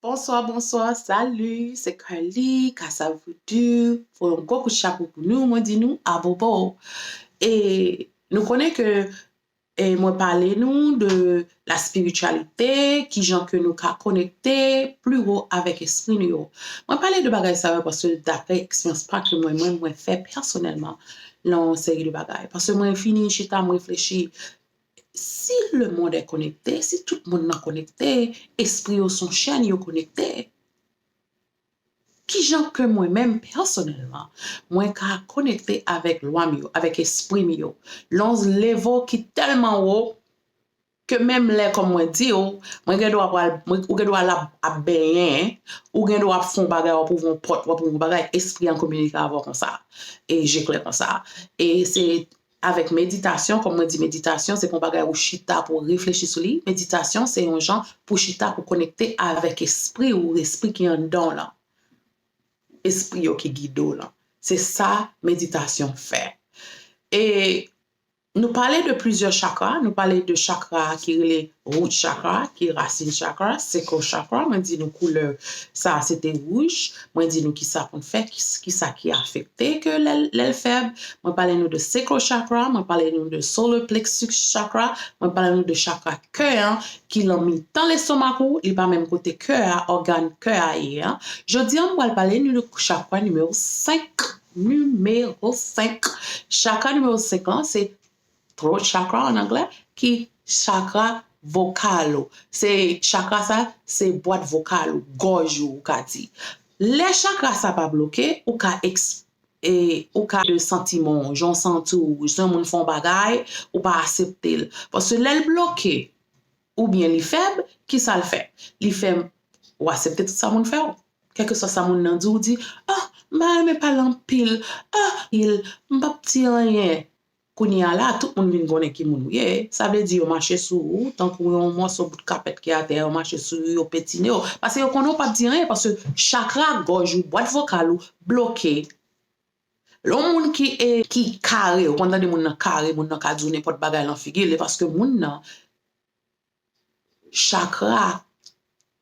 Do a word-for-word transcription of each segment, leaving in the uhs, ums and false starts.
Bonswa, bonswa, salut, se Carly, Kasa Voodoo. Fò yon gwo kout chapo pou nou, mwen di nou abobo. E nou konnen ke e mwen pale nou de la spiritualité, kijan ke nou ka konekte pli wo avèk espri nou yo. Mwen pale de bagay sa yo paske daprè eksperyans pa ke mwen, mwen, mwen fè pèsonèlman nan yon seri de bagay. Paske mwen fini chita, mwen reflechi, si le monde est connecté, si tout moun nan konekte, espri yo son chèn, yo konekte. Kijan ke mwen menm pèsonèlman, mwen ka konekte avèk lwa m yo, avèk espri m yo, lè yon level ki tèlman wo, ke menm lè kòm mwen di w, mwen gen dwa pral, mwen, ou gen dwa al ap, ap benyen, ou gen dwa ap fè yon bagay, w ap ouvri yon pòt, w ap ouvri yon bagay, espri an kominike avè w konsa, e je klè konsa. E se avèk meditasyon, kòm mwen di, meditasyon, se pa yon bagay ou chita pou w reflechi sou li. Meditasyon, se yon jan pou chita, pou konekte avèk espri ou, espri ki anndan w lan. Espri yo ki gide w lan. Se sa meditasyon fè. E nou pale de plizyè chakra, nou pale de chakra ki rele root chakra, ki rasin chakra, sacral chakra, mwen di nou koulè sa se te wouj, mwen di nou kisa pou n fè, kis-, kisa ki afekte ke lè l, lè l fèb, mwen pale nou de sacral chakra, mwen pale nou de solar plexus chakra, mwen pale nou de chakra kè an, ki lan mitan lestomak ou, li pa menm kote kè a, ògàn kè a ye an. Jodi an, m pral pale nou de chakra nimewo senk. Nimewo senk. Chakra nimewo senk lan, se throat chakra an anglè, ki chakra vokal ou. Se chakra sa, se bwat vokal ou, gòj ou, ou ka di. Lè chakra sa pa bloke, ou ka eks-, e, ou ka de santiman, jan w santi w, si yon moun fè yon bagay, ou pa aksepte l. Paske lè l bloke, oubyen li fèb, kisa l fè? Li fè, ou aksepte tout sa moun fè w. Kèlkeswa sa moun nan di, ou di, ah, m pa renmen pale anpil, ah, il, m p ap di anyen. Kounye a la, tout moun vin konnen ki moun ou ye. Sa vle di yo mache sou ou, tankou yon mòso bout kapèt ki atè, yo mache sou ou, yo petine w. Paske yo konnen w p ap di anyen, paske chakra gòj ou, bwat vokal ou, bloke. Lè yon moun ki, e, ki kare, ou konn tande moun nan kare, moun nan ka di w nenpòt bagay lan figi l, e paske moun nan, chakra,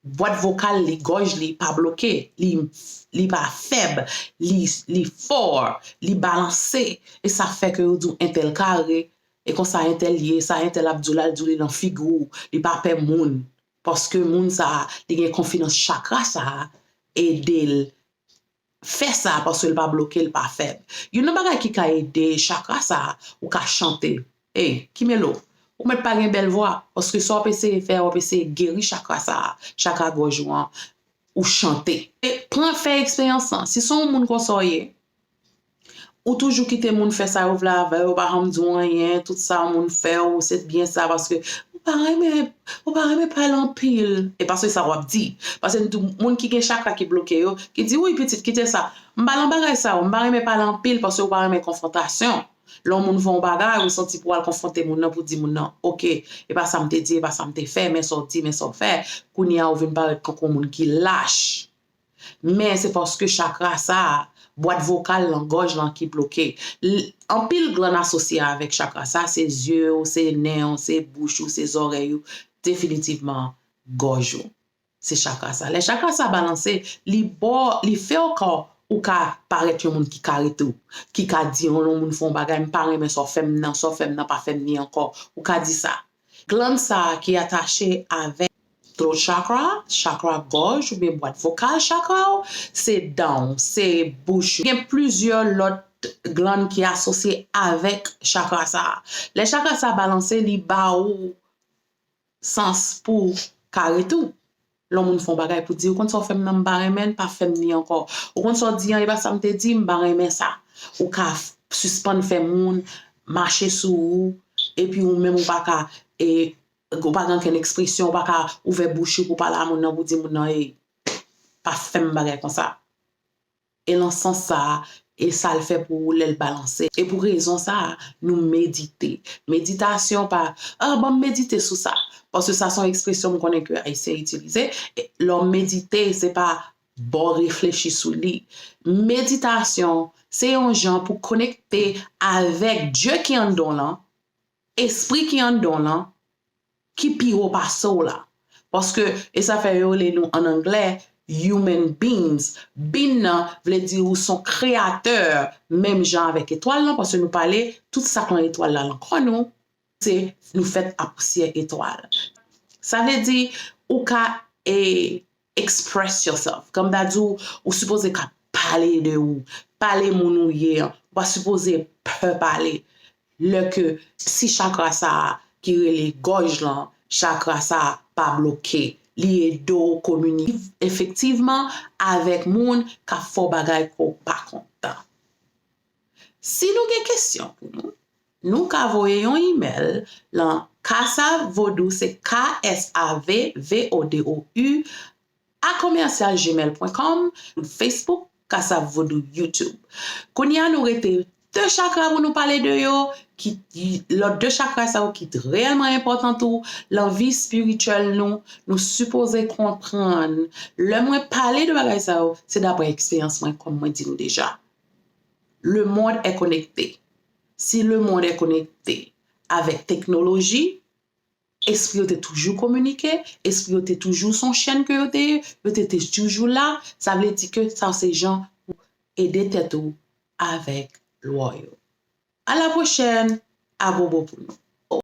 bwat vokal li, gòj li pa bloke, li, li pa fèb, li, li fò, li balanse. E sa fè ke yo di w entèl kare, e konsa entèl ye, sa entèl ap di w la, l di w li lan figi w, li pa pè moun. Paske moun sa a, li gen konfidans chakra sa a, ede l fè sa paske l pa bloke, l pa fèb. Youn nan bagay ki ka ede chakra sa a, ou ka chante. Ey, Kimelo, ou mèt pa gen bèl vwa, paske sa w ap eseye fè, w ap eseye geri chakra sa a, chakra gòj ou an, ou chante. E pran fè eksperyans lan. Si se yon moun konsa w ye, ou toujou kite moun fè sa yo vle avè w, yo pa janm di w anyen, tout sa moun fè w, se byen sa, paske ou pa renmen, ou pa renmen pale anpil. E pa se sa w ap di. Paske n tou, moun ki gen chakra ki bloke yo, ki di, wi, pitit, kite sa. M pa lan bagay sa yo, m pa renmen pale anpil paske ou pa renmen konfwontasyon. Lè yon moun fè yon bagay, ou santi pou w al konfwonte moun nan, pou di moun nan, oke, e pa sa m te di, e pa sa m te fè, men sa w di, men sa w fè. Kounye a, ou vin parèt tankou yon moun ki lach. Men se paske chakra sa a, bwat vokal lan, gòj lan ki bloke. L-, anpil glann asosye avèk chakra sa, se zye w, se nen w, se bouch ou, se zòrèy ou, definitivman gòj ou. Se chakra sa. Lè chakra sa balanse, li ba w, li fè w ka, ou ka parèt yon moun ki kare tou, ki ka di yon lè yon moun fè yon bagay, m pa renmen sa w fè m nan, sa w fè m nan pa fè m ni ankò. Ou ka di sa. Glann sa a ki atache avèk throat chakra, chakra gòj oubyen bwat vokal chakra w, se dan w, se bouch ou. Gen plizyè lòt glann ki asosye avèk chakra sa a. Lè chakra sa a balanse, li ba ou sans pou kare tou. Lè yon moun fè yon bagay pou di, ou konn sa w fè m nan, m pa renmen l, pa fè m ni ankò. Ou konn sa w di an, e pa sa m te di, m pa renmen sa. Ou ka f-, sispann fè moun mache sou ou, epi ou menm ou pa ka, e, ou pa gen okenn ekspresyon, ou pa ka ouvè bouch ou pou pale a moun nan, pou di moun nan, ey, pa fè m bagay konsa. E lan sans sa a, e sa l fè pou ou lè l balanse. E pou rezon sa a, nou medite. Meditasyon pa, ah, ban m medite sou sa. Paske sa se yon ekspresyon m konnen ke Ayisyen itilize. E lè w medite, se pa ba w reflechi sou li. Meditasyon, se yon jan pou konekte avèk Dye ki anndan w lan, espri ki anndan w lan, ki pi wo pase w la. Paske, e sa fè yo rele nou an anglè human beings. Being nan vle di ou se yon kreyatè, menm jan avèk etwal lan, paske nou pale tout sa k lan etwal la lan kò nou, se nou fèt a pousyè etwal. Sa vle di, ou ka e, express yourself. Kòm m ta di w, ou sipoze ka pale de ou, pale moun ou ye an. Ou pa sipoze pè pale. Lè ke si chakra sa a ki rele gòj lan, chakra sa a pa bloke, li ede w kominike efektivman avèk moun k ap fè w bagay ke w pa kontan. Si nou gen kesyon pou nou, nou ka voye yon imèl lan Kasav Vodou, se K S A V V O D O U a commercial gmail point com, Facebook, Kasav Vodou, YouTube. Kounye a nou rete de chakra pou nou pale de yo, ki lòt de chakra sa yo ki reyèlman enpòtan tou lan vi espirityèl nou, nou sipoze konprann. Lè mwen pale de bagay sa yo, se daprè eksperyans mwen, kòm mwen di nou deja. Le monde est connecté. Si le monde est connecté avèk teknoloji, espri yo te toujou kominike, espri yo te toujou se yon chèn ke yo te ye, yo te, te toujou la, sa vle di ke sa se jan pou ede tèt ou avèk lwa yo. A la pwochèn, a bobo pou nou.